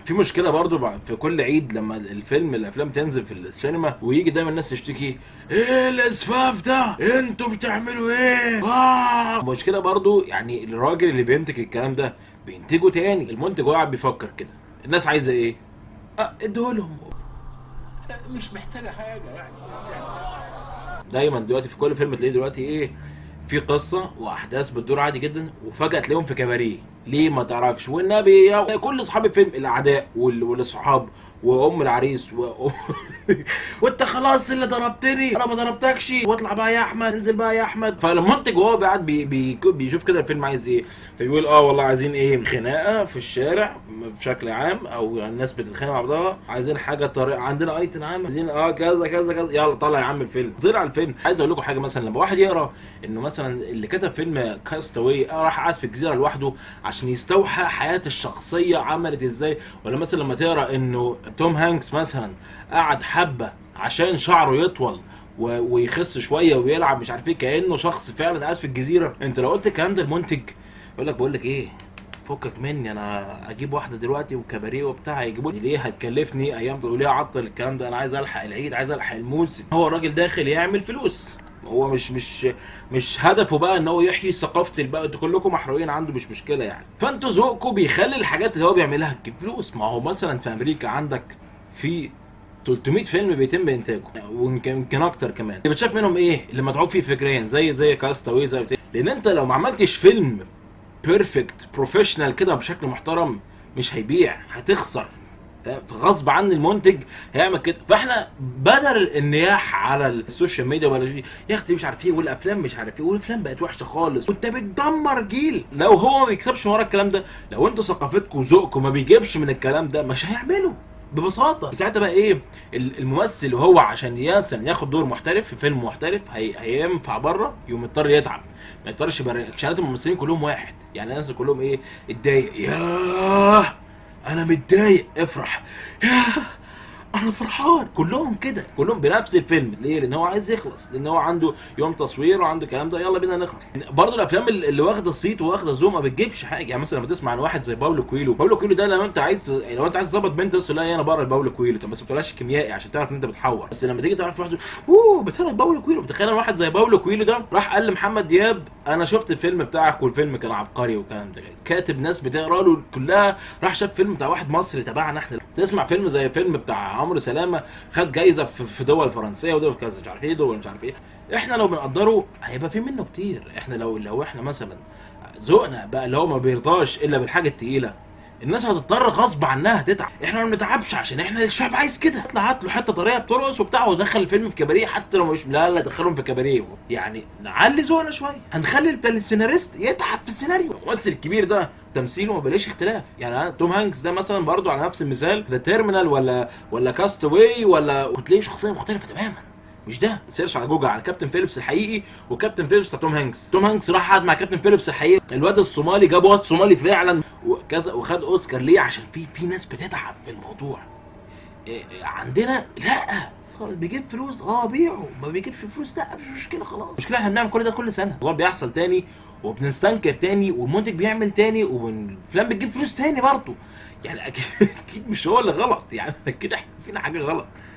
في مشكلة برضو في كل عيد لما الافلام تنزل في السينما، ويجي دايما الناس تشتكي: ايه الاسفاف ده؟ انتوا بتعملوا ايه؟ آه. مشكلة برضو، يعني الراجل اللي بينتج الكلام ده بينتجه تاني، المنتج هو قاعد بيفكر كده الناس عايزه ايه؟ اديهولهم، مش محتاجه حاجة يعني. دايما دلوقتي في كل فيلم تلاقيه دلوقتي ايه؟ في قصة واحداث بتدور عادي جدا، وفجاة تلاقيهم في كباريه، ليه ما تعرفش؟ والنبي يا كل اصحاب الفيلم، الاعداء والاصحاب وام العريس وانت خلاص اللي ضربتني، انا ما ضربتكش، واطلع بقى يا احمد، انزل بقى يا احمد. فالمنتج وهو قاعد بيشوف كده الفيلم عايز ايه، فبيقول والله عايزين ايه؟ خناقه في الشارع بشكل عام، او يعني الناس بتتخانق مع بعضها، عايزين حاجة طريقه، عندنا ايتن عام، عايزين كذا كذا كذا، يلا طلع يا عم الفيلم. طلع الفيلم. عايز اقول لكم حاجه، مثلا لما واحد يقرا انه مثلا اللي كتب فيلم Cast Away راح قعد في جزيرة لوحده عشان يستوحى حياة الشخصية عملت ازاي، ولا مثلا لما تقرا انه توم هانكس مثلا قعد حبه عشان شعره يطول ويخس شوية ويلعب مش عارف ايه، كانه شخص فعلا قاعد في الجزيره. انت لو قلت الكلام ده المنتج يقول لك بقول لك ايه، فكك مني، انا اجيب واحدة دلوقتي وكباريه وبتاع هيجيبوا لي ليه؟ هتكلفني ايام، وليه اعطل الكلام ده؟ انا عايز الحق العيد، عايز الحق الموسم. هو الراجل داخل يعمل فلوس، هو مش هدفه بقى ان هو يحيي ثقافة البقى، انتوا كلكم محروقين عنده، مش مشكلة يعني. فانتوا ذوقكم بيخلي الحاجات اللي هو بيعملها تجيب فلوس. ما هو مثلا في امريكا عندك في 300 فيلم بيتم انتاجه، ويمكن اكتر كمان، اللي بتشاف منهم ايه؟ اللي متعوب فيه فكريا، زي Cast Away، زي بتاع. لان انت لو ما عملتش فيلم perfect professional كده بشكل محترم مش هيبيع، هتخسر، فغصب عن المنتج هيعمل كده. فاحنا بدل النياح على ال social media ولا يا اختي مش عارف ايه، والافلام مش عارف ايه، والافلام بقت وحشة خالص، وانت بتدمر جيل. لو هو ما بيكسبش ورا الكلام ده، لو انتوا ثقافتكم وذوقكم ما بيجيبش من الكلام ده، مش هيعمله ببساطة. ساعتها بقى ايه الممثل وهو عشان ياسن ياخد دور محترف في فيلم محترف هينفع بره، يقوم يضطر يتعب، ما يضطرش يبقى reactionات الممثلين كلهم واحد، يعني الناس كلهم ايه؟ اتضايق، ياه انا متضايق، افرح، ياه انا فرحان، كلهم كده، كلهم بنفس الفيلم. ليه؟ لان هو عايز يخلص، لان هو عنده يوم تصوير وعنده الكلام ده، يلا بينا نخلص. برضه الافلام اللي واخده صيت وواخده ذوق ما بتجيبش حاجة. يعني مثلا لما تسمع عن واحد زي باولو كويلو، باولو كويلو ده لو انت عايز تظبط بنت تقول لها انا بقرا باولو كويلو، طب بس ما تقولهاش كيميائي عشان تعرف ان انت بتحور. بس لما تيجي تعرف واحد اوه بتقرا باولو كويلو، متخيل واحد زي باولو كويلو ده راح قال لمحمد دياب انا شفت الفيلم بتاعك والفيلم كان عبقري والكلام ده، كاتب ناس بتقرا له كلها، راح شاف فيلم بتاع واحد مصري تبعنا احنا. تسمع فيلم زي فيلم بتاع عمرو سلامه خد جايزة في دول فرنسية ودول كذا مش عارف ايه، دول مش عارف ايه. احنا لو بنقدره هيبقى في منه كتير. احنا لو احنا مثلا ذوقنا بقى اللي هو ما بيرضاش الا بالحاجة التقيله، الناس هتضطر غصب عنها تتعب. احنا ما بنتعبش عشان احنا الشعب عايز كده. اطلع هات له حتة طرية بترقص وبتاع ودخل الفيلم في كباريه، حتى لو مش لا لا دخلهم في كباريه. يعني نعلي ذوقنا شوية، هنخلي السيناريست يتعب في السيناريو. الممثل الكبير ده تمثيله ما بلاش اختلاف. يعني توم هانكس ده مثلا برضو على نفس المثال، The Terminal ولا Cast Away، ولا وتلاقي شخصية مختلفة تماما. مش ده. search على جوجل على كابتن فيليبس الحقيقي وكابتن فيليبس بتاع توم هانكس. توم هانكس راح قعد مع كابتن فيليبس الحقيقي، الواد الصومالي، جاب واد صومالي فعلا وكذا وخد اوسكار. ليه؟ عشان في ناس بتتعب في الموضوع. إيه عندنا لا خلاص بيجيب فلوس بيعه، ما بيجيبش فلوس لا مش مشكلة خلاص. المشكلة احنا بنعمل كل ده كل سنة، الموضوع بيحصل تاني وبنستنكر تاني والمنتج بيعمل تاني والافلام بتجيب فلوس تاني برضه. يعني اكيد مش هو اللي غلط، يعني اكيد احنا فينا حاجة غلط.